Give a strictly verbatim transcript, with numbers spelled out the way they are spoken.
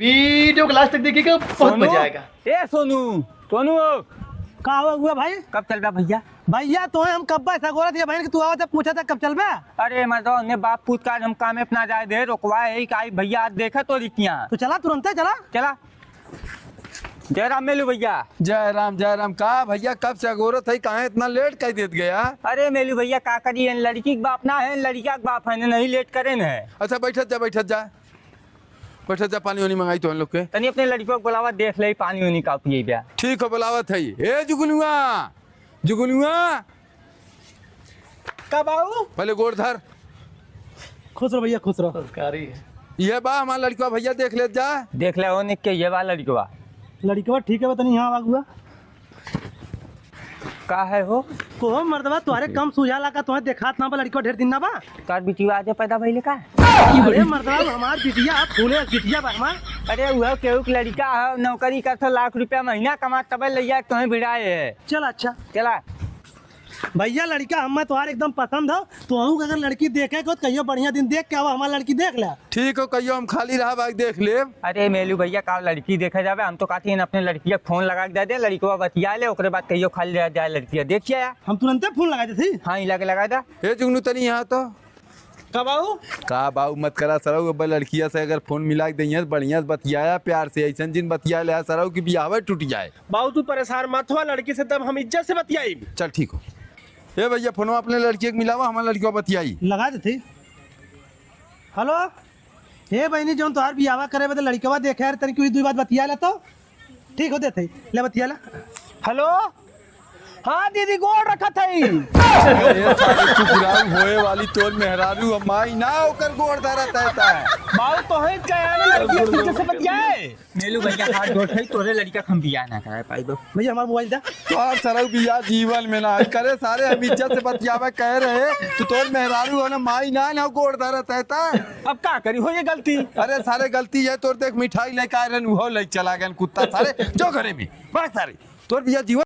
वीडियो को लास्ट तक देखिएगा, बहुत सोनू, मजा आएगा। ए सोनू, सोनू। का हुआ, हुआ भाई? कब चलबा भैया? भैया, तोहे हम कब्बा से अगोरत हिया बहिन कि तू आवत है, पूछत है कब चलबा? अरे मर्दवा, उन्हें बाप पूत का हम कामे पे ना जाए दे, रोकवा है का भैया, आज देखा तो रिकिया। तो चला, तुरंते चला। चला। जय राम मेलू भैया। जय राम, जय राम। का भैया, कब से अगोरत है, काहे इतना लेट कर देत गया? अरे मेलू भैया, का करी, इन लड़की के बाप ना है, इन लड़किया के बाप है, नहीं लेट करे न है। अच्छा, बैठत जा, बैठत जा, बैठत जा, पानी वानी मंगाई तो हम लोग के। तनी अपने लड़कियों को बुलावा, देख ले पानी वानी का पिए बा। ठीक हो, बुलावत है। ए जुगनुआ, जुगनुआ। का बाऊ? पहले गोड़ धर। खुश रहो भैया, खुश रहो। संस्कारी है। ये बा हमार लड़कवा, भैया देख लेत जा। देख ले, ओने के ये बा लड़कवा। लड़कवा ठीक है बा, तनी यहाँ आवा हुआ। का है हो? को हो मर्दवा, तोहरे कम सुझाला का, तोहे देखात ना बा लड़कवा, ढेर दिन ना बा। तोहर बिटिया आजे पैदा भइले का? अरे मर्दवा, हमार बिटिया, फूले बिटिया बा हमार। अरे उहो केहू के लड़का है, नौकरी करत हो, लाख रुपया महीना कमात, तबे लइया तोहे भिड़ाए है। चल अच्छा। चला। भैया, लड़का हमें तोहार एकदम पसंद हो, तोहू के अगर लड़की देखे के हो, तो कहियो बढ़िया दिन देख के आवा, हमार लड़की देख ले। ठीक हो, कहियो हम खाली रहा, भाई देख लेब। अरे मेलू भैया, का लड़की देखे जाबे? हम तो कहती हैं अपने लड़किया के फोन लगा के दे दे, लड़कवा बतिया ले, ओकरे बाद कहियो खाली रह जाए लड़किया, देख आया। हम तुरंते फोन लगा देती। हाँ, ही लगे लगा दे। ए जुगनू, तनी यहाँ तो। का बाऊ? का बाऊ मत करा सरऊ, अब लड़किया से अगर फोन मिला के दइहें, बढ़िया से बतियाया प्यार से, ऐसन जिन बतिया ले सरऊ कि बियाहवे टूट जाए। बाऊ, तू परेशान मत हुआ, लड़की से तब हम इज्जत से बतियाई। चल ठीक हो। ए भैया, फोनवा अपने लड़की के मिलावा, हमार लड़किया बतियाई। लगा देते। हेलो, हे बहिनी, जौन तोहार बियाहवा करे बदे लड़कवा देखे यार, तनी कोई दुई बात बतिया ले तो। ठीक हो देते, ले बतिया ला। हेलो, हाँ दीदी, गोड़ रखत है। ए सारे चुप रहो, होए वाली तोर मेहरारू, हम माई ना ओकर गोड़ धरत है ता। बाऊ, तोहे कहे ना लड़की तुझे से बतियाए। मेलू भैया, हाथ जोड़ है, तोरे लड़का हम बियाह ना कराए पाई बा। भैया, हमार मोबाइल दा। तोहार सरऊ बियाह जीवन में ना होई। करे सारे, हम इज्जत से बतियावे कहे रहे, तू तोर मेहरारू हो ना, माई ना, ना गोड़ धरत है ता। अब का करी, हो ये गलती। अरे सारे गलती है तोर, देख मिठाई लेके आए रहन, उहो लेके चला गए कुत्ता सारे, जो घरे में, भाग सारे, तोर बियाह जीवन